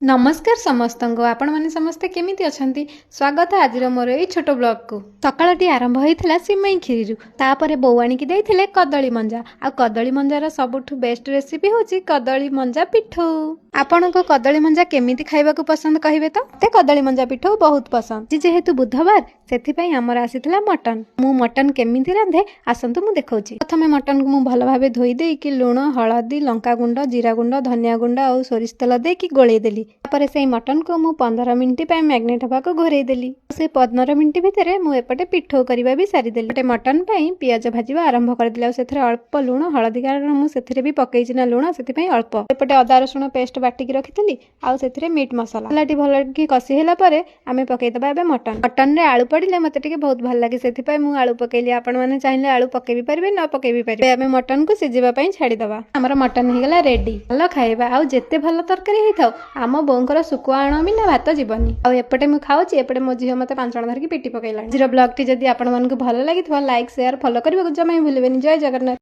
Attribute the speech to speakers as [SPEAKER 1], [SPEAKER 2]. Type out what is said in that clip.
[SPEAKER 1] ନମସ୍କାର ସମସ୍ତଙ୍କୁ। ଆପଣମାନେ ସମସ୍ତେ କେମିତି ଅଛନ୍ତି? ସ୍ୱାଗତ ଆଜିର ମୋର ଏଇ ଛୋଟ ବ୍ଲଗକୁ। ସକାଳଟି ଆରମ୍ଭ ହେଇଥିଲା ସିମେଇ କ୍ଷୀରିରୁ। ତାପରେ ବୋଉ ଆଣିକି ଦେଇଥିଲେ କଦଳୀ ମଞ୍ଜା। ଆଉ କଦଳୀ ମଞ୍ଜାର ସବୁଠୁ ବେଷ୍ଟ ରେସିପି ହେଉଛି କଦଳୀ ମଞ୍ଜା ପିଠଉ। ଆପଣଙ୍କୁ କଦଳୀ ମଞ୍ଜା କେମିତି ଖାଇବାକୁ ପସନ୍ଦ, କହିବେ ତ? ମତେ କଦଳୀ ମଞ୍ଜା ପିଠଉ ବହୁତ ପସନ୍ଦ। ଆଜି ଯେହେତୁ ବୁଧବାର, ସେଥିପାଇଁ ଆମର ଆସିଥିଲା ମଟନ। ମୁଁ ମଟନ କେମିତି ରାନ୍ଧେ, ଆସନ୍ତୁ ମୁଁ ଦେଖାଉଛି। ପ୍ରଥମେ ମଟନକୁ ମୁଁ ଭଲ ଭାବେ ଧୋଇ ଦେଇକି ଲୁଣ, ହଳଦୀ, ଲଙ୍କା ଗୁଣ୍ଡ, ଜିରା ଗୁଣ୍ଡ, ଧନିଆ ଗୁଣ୍ଡ ଆଉ ସୋରିଷ ତେଲ ଦେଇକି ଗୋଳେଇ ଦେଲି। ତାପରେ ସେଇ ମଟନକୁ ମୁଁ 15 ମିନିଟ୍ ପାଇଁ ମ୍ୟାରିନେଟ୍ ହେବାକୁ ଘୋରେଇ ଦେଲି। ସେ 15 ମିନିଟ୍ ଭିତରେ ମୁଁ ଏପଟେ ପିଠଉ କରିବା ବି ସାରିଦେଲି। ଗୋଟେ ମଟନ ପାଇଁ ପିଆଜ ଭାଜିବା ଆରମ୍ଭ କରିଦେଲି ଆଉ ସେଥିରେ ଅଳ୍ପ ଲୁଣ, ହଳଦୀ, କାରଣ ମୁଁ ସେଥିରେ ବି ପକେଇଛି ନା ଲୁଣ, ସେଥିପାଇଁ ଅଳ୍ପ। ଏପଟେ ଅଦା ରସୁଣ ପେଷ୍ଟ ବାଟିକି ରଖିଥିଲି ଆଉ ସେଥିରେ ମିଟ୍ ମସଲା। ମସଲାଟି ଭଲକି କଷି ହେଲା ପରେ ଆମେ ପକେଇଦେବା ଏବେ ମଟନ। ମଟନରେ ଆଳୁ ପଡ଼ିଲେ ମୋତେ ଟିକେ ବହୁତ ଭଲ ଲାଗେ, ସେଥିପାଇଁ ମୁଁ ଆଳୁ ପକେଇଲି। ଆପଣମାନେ ଚାହିଁଲେ ଆଳୁ ପକେଇ ବି ପାରିବେ, ନ ପକେଇ ବି ପାରିବେ। ଆମେ ମଟନକୁ ସିଝିବା ପାଇଁ ଛାଡ଼ିଦେବା। ଆମର ମଟନ ହେଇଗଲା ରେଡି। ଭଲ ଖାଇବା ଆଉ ଯେତେ ଭଲ ତରକାରୀ ହେଇଥାଉ, ଆମ ବୋଉଙ୍କର ଶୁଖୁଆ ଆଣ ବିନା ଭାତ ଯିବନି। ଆଉ ଏପଟେ ମୁଁ ଖାଉଛି, ଏପଟେ ମୋ ଝିଅ ମୋତେ ପାଞ୍ଚଣ ଧରିକି ପିଟି ପକେଇଲାଣି। ଆଜିର ବ୍ଲଗଟି ଯଦି ଆପଣମାନଙ୍କୁ ଭଲ ଲାଗିଥିବ, ଲାଇକ୍, ସେୟାର, ଫଲୋ କରିବାକୁ ଜମା ବି ଭୁଲିବେନି। ଜୟ ଜଗନ୍ନାଥ।